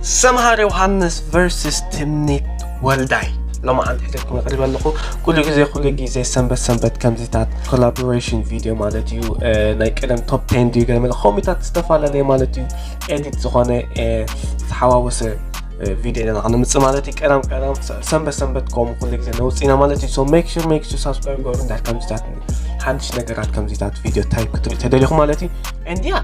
ሰምሃር ዮሃንስ ቨርሰስ ትምኒት ወልዳይ። ሎማዓንቲ ሕተትኩም ኣቕሪበ ኣለኹ። ኩሉ ግዜ ኩሉ ግዜ ሰንበት ሰንበት ከምዚታት ኮላቦሬሽን ቪድዮ ማለት እዩ። ናይ ቀደም ቶፕ ቴን ድዩ ገለ መለ ኮሚታት ዝተፈላለየ ማለት እዩ። ኤዲት ዝኾነ ዝተሓዋወሰ ቪድዮ ኢና ክነምፅእ ማለት እዩ። ቀዳም ቀዳም ሰንበት ሰንበት ከምኡ ኩሉ ግዜ ነውፅኢና ማለት እዩ። So make sure make sure subscribe ገብሩ እንዳር ከምዚታት ሓድሽ ነገራት ከምዚታት ቪድዮ ታይፕ ክትርኢ ተደሊኹ ማለት እዩ። And yeah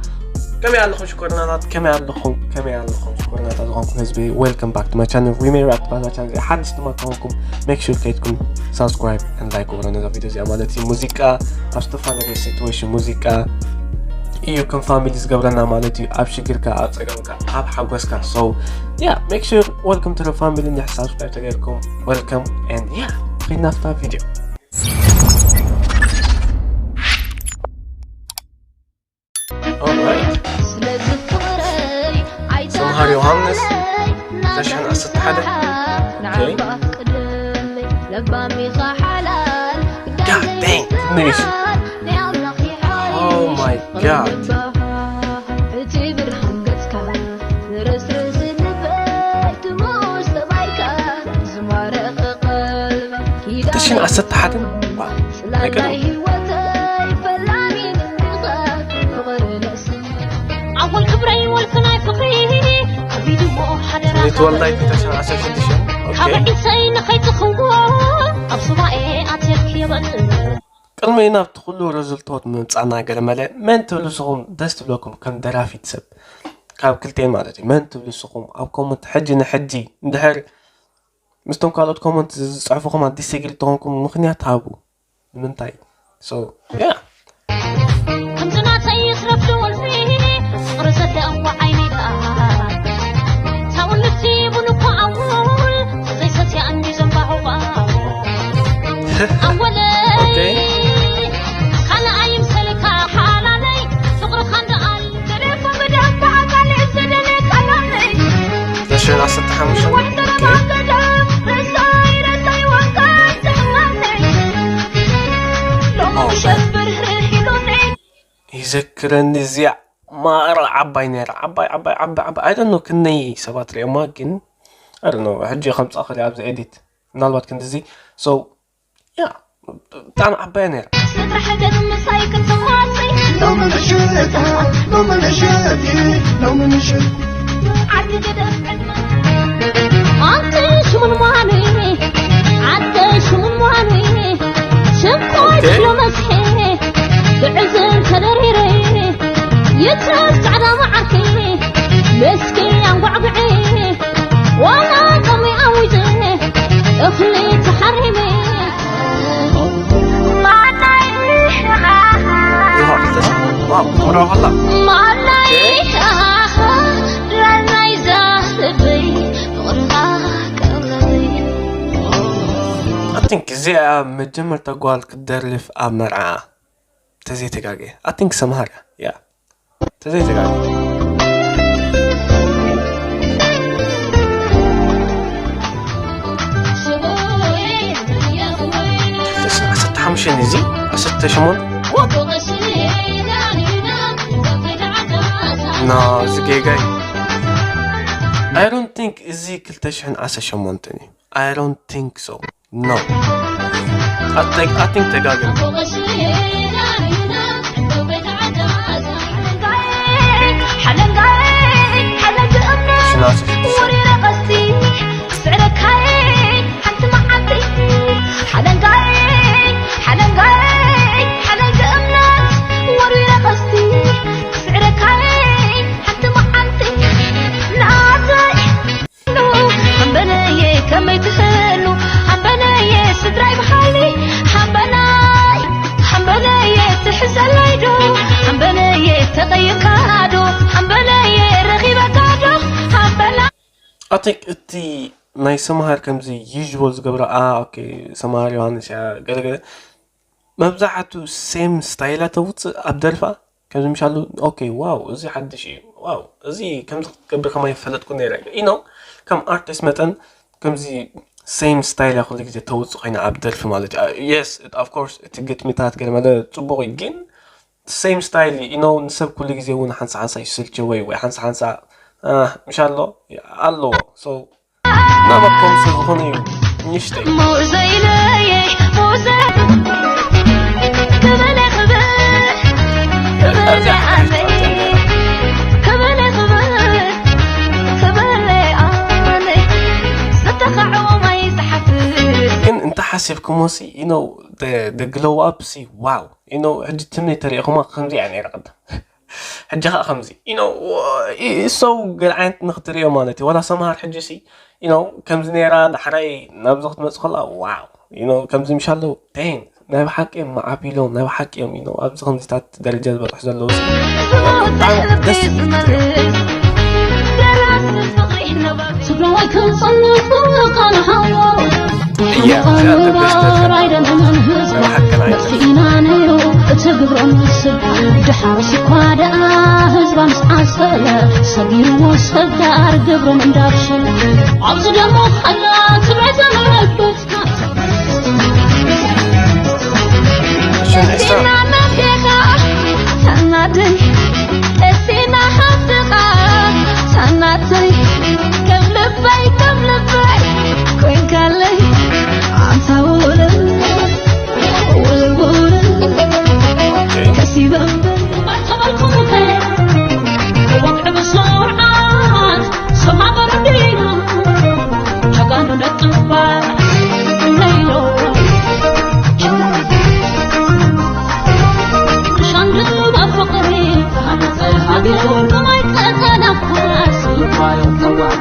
ከመይ ኣለኹም ሽኮርናታት? ከመይ ኣለኹም? ከመይ ኣለኹም ሽኮርናታት ዝኾንኩም ህዝቢ? Welcome back to my channel. We may react ባዛ ቻነል ሓድሽ ድማ ከሆንኩም make sure ከይድኩም subscribe and like ገብሩ ነዛ ቪድዮ እዚኣ ማለት እዩ። ሙዚቃ ኣብ ዝተፈላለየ ሲትዌሽን ሙዚቃ እዩ ከም ፋሚሊ ዝገብረና ማለት እዩ። ኣብ ሽግርካ ኣብ ፀገምካ ኣብ ሓጎስካ። So yeah make sure welcome to the family። እንድሕር ሳብስክራይብ ተገይርኩም welcome and yeah ኺድና ፍታ ቪድዮ። Alright. ሰምሃር ዮሃንስ ተሽሕን ዓሰርተ ሓደ። Okay. God dang ትንሽ። Oh my God. ተሽሕን ዓሰርተ ሓደን። Wow. ኣይገርም። ኣወል ክብረይ ወልፍናይ ፍቕሪ ከቢድሞ ሓደራ ትምኒት ወልዳይ ተሽሕን ዓሰርተ ሽዱሽተ። Okay. ካብ ዒሰይ ንኸይትኽዎ ኣብ ሱባኤ ኣትየልክ የበል። ቅድሚ ናብቲ ኩሉ ሪዝልቶት ምምጻና ገለ መለ መን ትብሉ ንስኹም ደስ ትብለኩም ከም ደራፊት ሰብ ካብ ክልቴን ማለት እዩ። መን ትብሉ ንስኹም ኣብ ኮመንት ሕጂ ንሕጂ እንድሕር ምስቶም ካልኦት ኮመንት ዝጽሕፉ ከማን ዲስግሪ ተኾንኩም ምኽንያት ሃቡ። ንምንታይ? So yeah. ከምዚ ናተይ ይስረፍ ደወልኒ ፍቕሪ ዘለዋ ዓይኒ ደኣ ታውልቲ ቡን እኳ ኣውል ዘይሰትያ እንዲ ዘንባዕቋ ኣወለይ Okay. ካልኣይ ምሰልካ ሓላለይ ፍቕርኻ እንደኣል ተደፎ ብደም ብኣካል እዝደነ ቃላመይ ተሽሕን ዓሰርተ ሓሙሽተ። Okay. ይዘክረኒ እዚኣ ማራ ዓባይ ነይራ። ዓባይ ዓባይ ዓባይ ዓባይ I don't know ክንደይ ሰባት ሪኦማ ግን I don't know ሕጂ ከምጻ ክሪ ኣብዚ ኤዲት ምናልባት ክንድዚ። So yeah ብጣዕሚ ዓባይ ነይራ። ስራሕ ገጽ ምሳይ ክትዋጽይ ሎሚ ምሽት ሎሚ ምሽት ሎሚ ምሽት ዓዲ ገደፍ ዕድመ ኣንተ ሽሙን ሟኒ ዓደ ሽሙን ሟኒ ሽኮር Okay. ሎ መስሐ ብዕዝም ተደሪረ ይትረፍ ጻዕዳ መዓርኪ መስኪ ኣንጓዕጉዒ ዋላ ጾሚ ኣዊጀ እኽሊ ተሓሪመ ማናይ Wow. ማናይ ራናይ ዛስበይ ፍቕርኻ ቀረበይ I think እዚኣ መጀመርታ ጓል ክትደርፍ ኣብ መርዓ ተዘይተጋገየ I think ሰምሃር እያ። Yeah ተዘይተጋገየ። ዓሰርተ ሓሙሽተ እዚ ዓሰርተ ሸሞንተ No እዚ ጌጋ እዩ። I don't think እዚ ክልተ ሽሕን ዓሰርተ ሸሞንተን እዩ። I don't think so. No. I think, I think ተጋግም። ኣምበነየ ከመይ ትህሉ ኣምበነየ ስድራይ ብሓይሊ ኣምበናይ ኣምበነየ ትሕዘለይ ዶ ኣምበነየ ተቐይርካ ዶ ኣምበነየ ረኺበካ ዶ ኣምበና I think እቲ ናይ ሰምሃር ከምዚ ዩዥዋል ዝገብሮ አ okay ሰምሃር ዮሃንስ እያ ገለገለ መብዛሕቱ ሴም ስታይላ ተውፅእ ኣብ ደርፋ ከምዚ ምሻሉ okay wow እዚ ሓድሽ እዩ wow እዚ ከምዚ ክትገብር ከማይ ፈለጥኩ ነይረ you know ከም ኣርቲስት መጠን ከምዚ ሴም ስታይል እያ ኩሉ ግዜ ተውፅእ ኮይና ኣብ ደርፊ ማለት እዩ yes of course እቲ ግጥሚታት ገለ መለ ፅቡቕ እዩ ግን ሴም ስታይል you know ንሰብ ኩሉ ግዜ እውን ሓንሳ ሓንሳ ይስልችወይ ወይ ሓንሳ ሓንሳ ምሻ ኣሎ ኣለዎ። ናባኩም ስለዝኾነ እዩ ንሽተይ ሙዘይለየ ሙዘ ክበለ ክበል ክበለ ኣነ ክበለ ክበል ኣነ ዝተኻዕዎ ማይ ዝሓፍር ግን እንተ ሓሲብኩሞ ሲ you know the glow up ሲ wow you know ሕጂ ትምኒ ተሪእኹማ ከምዚ እያ ነይራ ቅድም ሕጂ ከዓ ከምዚ you know so ገለ ዓይነት ንክትሪኦ ማለት እዩ ዋላ ሰምሃር ሕጂ ሲ you know ከምዚ ነይራ ዳሕራይ ናብዚ ክትመፅእ ከላ wow you know ከምዚ ምሻ ኣለዉ dang ናይ ብሓቂ እዮም ማዓቢሎም ናይ ብሓቂ እዮም you know ኣብዚ ከምዚታት ደረጃ ዝበፅሑ ዘለዉ ሲ ብጣዕሚ ደስ ዝብል ክትሪኦ ትግራዋይ ክንፅንፍ ቃል ሃዎ Yeah, yeah, the best that can happen. ናይ ብሓቂ ናይ ኢና ነይሩ እቲ ግብሮም ስባ ድሓር ስኳ ደኣ ህዝባ ምስ ዓሰለ ሰጊርዎ ሰብ ደኣር ግብሮም እንዳብሸለ ኣብዚ ደሞ ኣላ ትግራይ ዘመበት ሽን ዕስራ ቀሲና መዴኻ ተናደይ ቀሲና ሓፍትኻ ተናደይ ከም ልበይ ከም ልበይ ኮይንካለይ ኣንታ ውልውል ውልውል ከሲበ እምበር ባይተበልኩምከ ወቅዕ ብስርዓት ሰማበር ዲና ጀጋኑ ደቂ እምበር ነይሮ ሻንድባ ፍቕሪ ሃገር ሃገር ከማይ ከተናኳስ ይባዮ ተዋር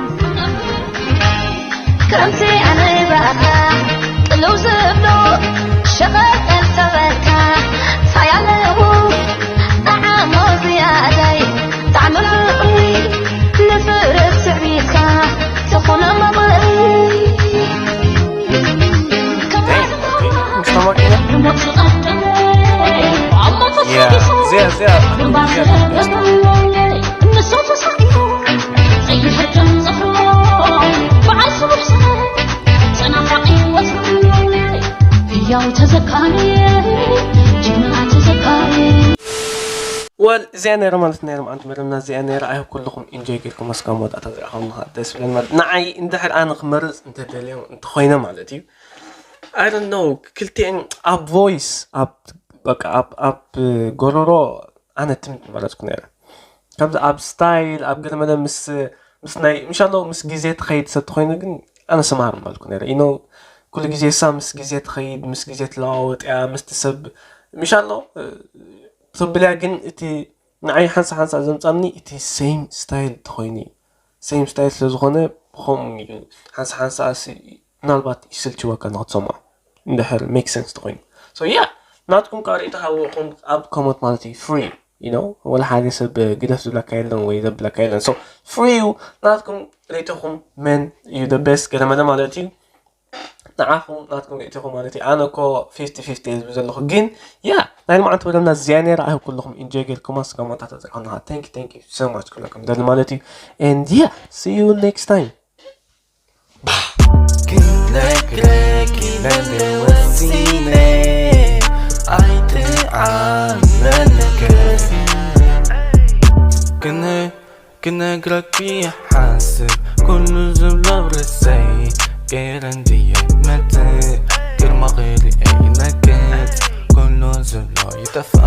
ከምቲ ኣነ ብኣኻ ቅልው ዝብሎ ሸቐል ተበልካ ታይ ኣለዎ ጠዓሞ ዝያዳይ ጣዕሚ ፍቕሪ ንፍርድ ስዕቢትካ ዝኾነ መቕርይ Stomach in it? Yeah, yeah, yeah. ያው ተዘካሪ ጅግና ተዘካሪ ወል እዚኣ ነይራ ማለት ናይ ሎምዓንቲ መደብና እዚኣ ነይራ ኣይሆፕ ኩልኹም ኢንጆይ ጌርኩም እስካብ መወዳእታ ዝረኸብና ከዓ ደስ ብለን ማለት ንዓይ እንድሕር ኣነ ክመርፅ እንተደልዮም እንተኮይነ ማለት እዩ I don't know ክልቲኤን ኣብ ቮይስ ኣብ በቃ ኣብ ኣብ ጎሮሮ ኣነ ትምኒት መረፅኩ ነይረ ከምዚ ኣብ ስታይል ኣብ ገለመለ ምስ ምስ ናይ ምሻሎ ምስ ግዜ ትኸይድ ሰብ ተኮይኑ ግን ኣነ ስምሃር ምበልኩ ነይረ you know ኩሉ ግዜ እሳ ምስ ግዜ ትኸይድ ምስ ግዜ ትለዋወጥ እያ ምስቲ ሰብ ምሻሎ ትብልያ ግን እቲ ንዓይ ሓንሳ ሓንሳ ዘምፃኒ እቲ same style ተኮይኑ እዩ same style ስለዝኮነ ብከምኡ እዩ ሓንሳ ሓንሳ ምናልባት ይስልችወካ ንክትሰምዖ እንድሕር make sense ተኮይኑ so yeah ናትኩም ከዓ ርእይቶ ሃቡ ኢኹም ኣብ comment ማለት እዩ free you know ወላ ሓደ ሰብ ግደፍ ዝብለካ የለን ወይ ዘብለካ የለን so free እዩ ናትኩም ርእይቶኹም መን እዩ the best ገለመለ ማለት እዩ ንዓኹም ናትኩም ርእይቶኹም ማለት እዩ ኣነ እኮ fifty fifty እየ ዝብል ዘለኹ ግን yeah ናይ ልምዓንቲ ወደምና እዚኣ ነይራ ኣይሆፕ ኩልኹም ኢንጆይ ጌርኩማ ስጋብ መወዳእታ ዝረኸብና thank you thank you so much ኩለኩም ደሊ ማለት እዩ and yeah see you next time ክነግረኪ ለለ ወሲነ ኣይትዓመልከ ክነ ክነግረኪ ሓስብ ኩሉ ዝብሎ ርእሰይ ገይረ እንድየ መትእ ግርማ ክሪኤ ይነግት ኩሉ ዝብሎ ይጠፍኣ